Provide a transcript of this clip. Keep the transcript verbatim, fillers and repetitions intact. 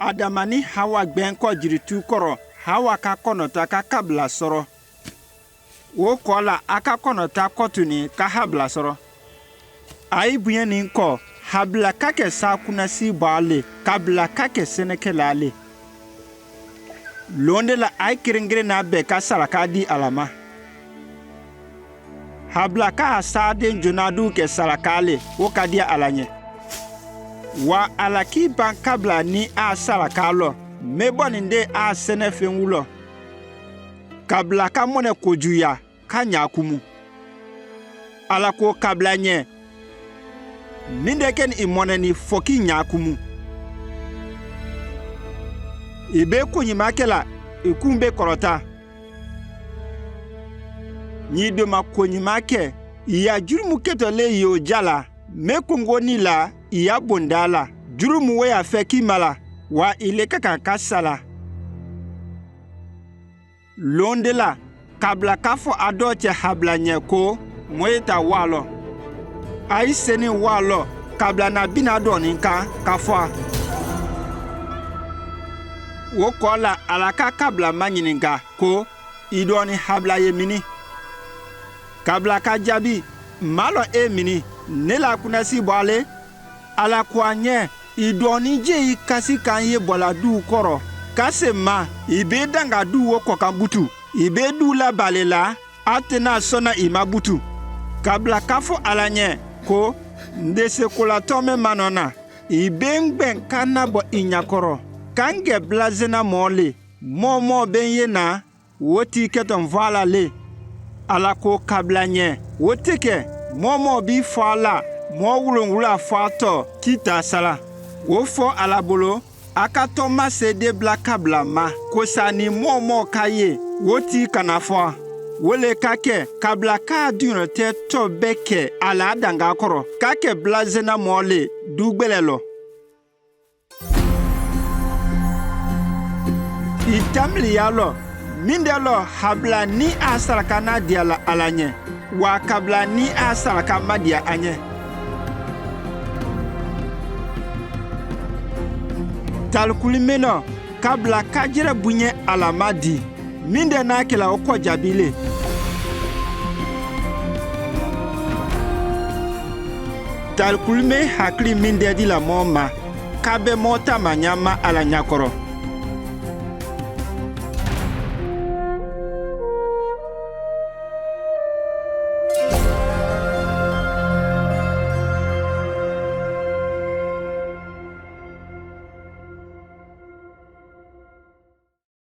Adama ni Hawa gbẹnyi kọ jiritu kọrọ, Hawa ka kọnọta ka kabla sọrọ. Wokọla a ka kọnọta kọtuni ka habla sọrọ. Ayi bunyani kọ, habla ka kẹ sa kunasi bale, kabla ka kẹ senekela le. Loonde la ayi kerengerena be ka sala ka di ala ma. Habla ka a sa den jona du kẹ sala ka le, wokadi ala nye. Wa ala ki ban kabla ni a sala ka lọ, me boni nde a sene fenwu lọ. Kabla ka mọne koju ya, ka nyakumu. Ala ko kabla nye. Minde keni i mọne ni fọki nyakumu. I be konyima kẹ la, i kun be kọrọta. Nyi doma konyima kẹ, i ya jurumu ketọ le yo jala, me kongo ni la, i ya bonda la, jurumu we ya fẹ ki mala, wa i le kakan ka sala. Loonde la, kabla ka fọ adọọtẹ habla nye ko, mo yeta waalọ. Ayi seni waalọ, kabla na bina dọọni ka, ka fọ a. Wokọla ala ka kabla ma nyininka ko, i dọọni habla ye mini. Kabla ka jabi, malọ e mini, nela kunasi bale, Ala ko a nye, i dọọni je i kasi ka nye bọla du kọrọ. Ka se ma, i be danga du wokọkan butu. I be du la bale la, atena sona i ma butu. Kabla ka fọ ala nye, ko, ndese kola tome manọ na. I be ngben ka nabọ i nyakọrọ. Ka nge bla zena mọle, mọmọ be nye na, Woti ketọ nvọala le. Ala ko kabla nye. Woti ke, mọmọ bi fọala, mọ wulungula fọatọ, ki ta sala. Wofọ ala bolo, aka tọ mase de bla kabla ma. Ko sa ni mọmọ ka ye, woti kana fọa. Wole ka ke, kabla ka dunyọrọ te tọ be ke, ala danga kọrọ. Ka ke bla zena mọle, du gbele lọ. I tamli ya lọ, minde lọ habla ni a saraka na dia la ala nye, wa kabla ni a saraka ma dia a nye. Talkulme nọ, kabla ka jere bunye ala ma di. Minde na kela okwa jabile. Talkulme hakili minde di la mọ ma, ka be mọ ta ma nyama ala nyakọrọ.